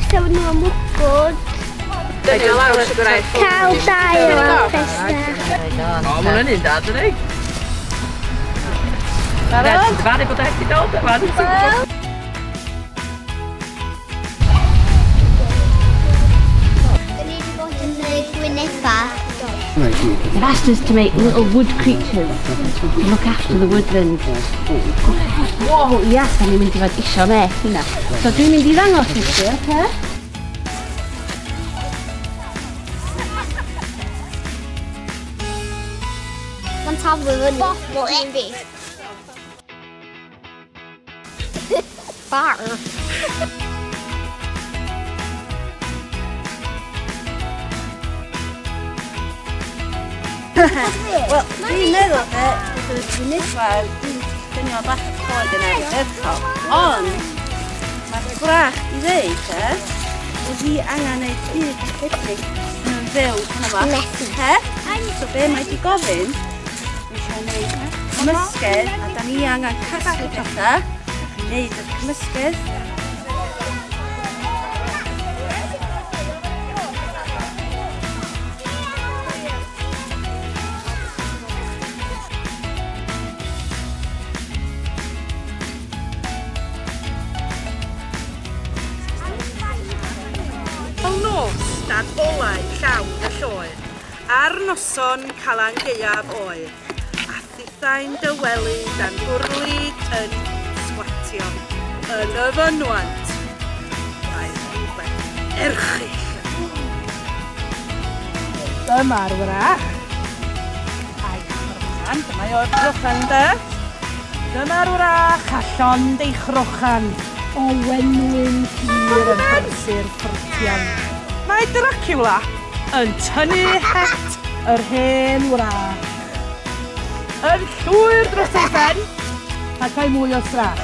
Pethau nhw am wybod. Cael dail a pethau. O, ma' hwnna'n un da, dydi? Barod? Ti'n dyfaru bod o heb 'di dod yma. Dyn ni wedi bod yn y gwynebau. They've asked us to make little wood creatures to look after the woodland. Wow, yes, da ni'n mynd i fod isio ne, hynna. So dwi'n mynd i ddangos i chi, oce? Mae'n taflu fyny. Bobl un fi. Bar. Wel, dwi'n meddwl de, bod y gwynebau yn dynion bach y coed yn ardderchog, ond mae'r gwrach i ddeud de, bod hi angen neud byd tebyg yn fyw hwnna fo. Methu. He? So be mae di gofyn, mae eisiau neud cymysgedd, a da ni angen casglu pethau, i neud y cymysgedd. Ol nos dan olau llawn y lloer, Ar noson Calan Gaeaf oer, A thithau'n dy wely dan fwrlid yn sgwatio yn y fynwant, Mae rhywbeth erchyll yn bod. Dyma'r wrach. A'i chrochan, dyma o'r crochan de. Dyma'r wrach a llond ei chrochan o wenwyn hir yn brysur ffrwtian. Mae Dracula yn tynnu het yr hen wrach yn llwyr dros ei ben a cael mwy o strach.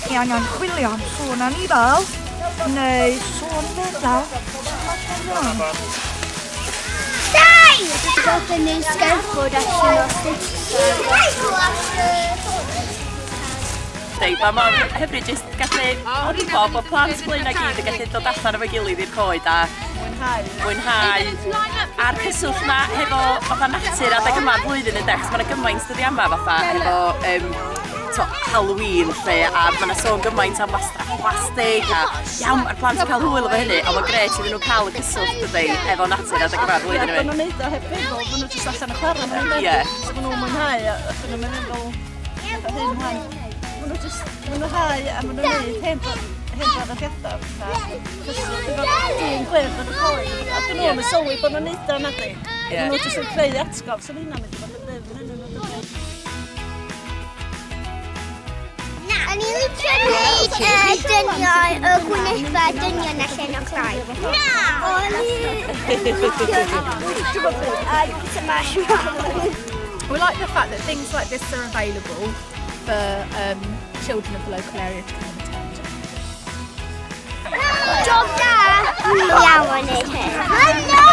Ni angen chwilio am sŵn anifal neu sŵn meddal. Dau! Bod yn Eisteddfod allan o Deud, mae mor hyfryd jyst gallu gwybod bod plant Blaenau gyd yn gallu dod allan efo'i gilydd i'r coed a mwynhau. A'r cyswllt 'na hefo fatha natur adeg yma o'r flwyddyn ynde, achos ma' 'na gymaint dyddia yma fatha hefo yym t'o' Halloween 'lly a ma' 'na sôn gymaint am wastraff plastig a iawn ma'r plant yn cael hwyl efo hynny ond ma'n grêt iddyn nhw cael y cyswllt dydi efo natur adeg yma'r flwyddyn Ie, hefyd. bod nhw'n neud o heb feddwl, bod nhw jyst allan yn chwarae, ma' nhw'n Ie. So ma' nhw'n mwynhau a dyn nhw'n meddwl Fatha hyn wan. Maen nhw jyst, maen nhw'n hau a maen nhw'n neud hen, hen draddodiadau fatha. Cyswllt efo dyn gwyrdd yn y coed. A dyn nhw'n sylwi bod nhw'n neud o nadi. Ie. Maen nhw jyst yn creu atgof, so hynna'n mynd i fod yn ddyfn yn nhw. O'n i'n licio gwneud y dynion, y gwynebau dynion allan o clai. Na! O'n i'n licio gwneud y marshmallow. We like the fact that things like this are available for children of the local area to come and attend. Job da! Dwi'n iawn yn neud hyn. Helo!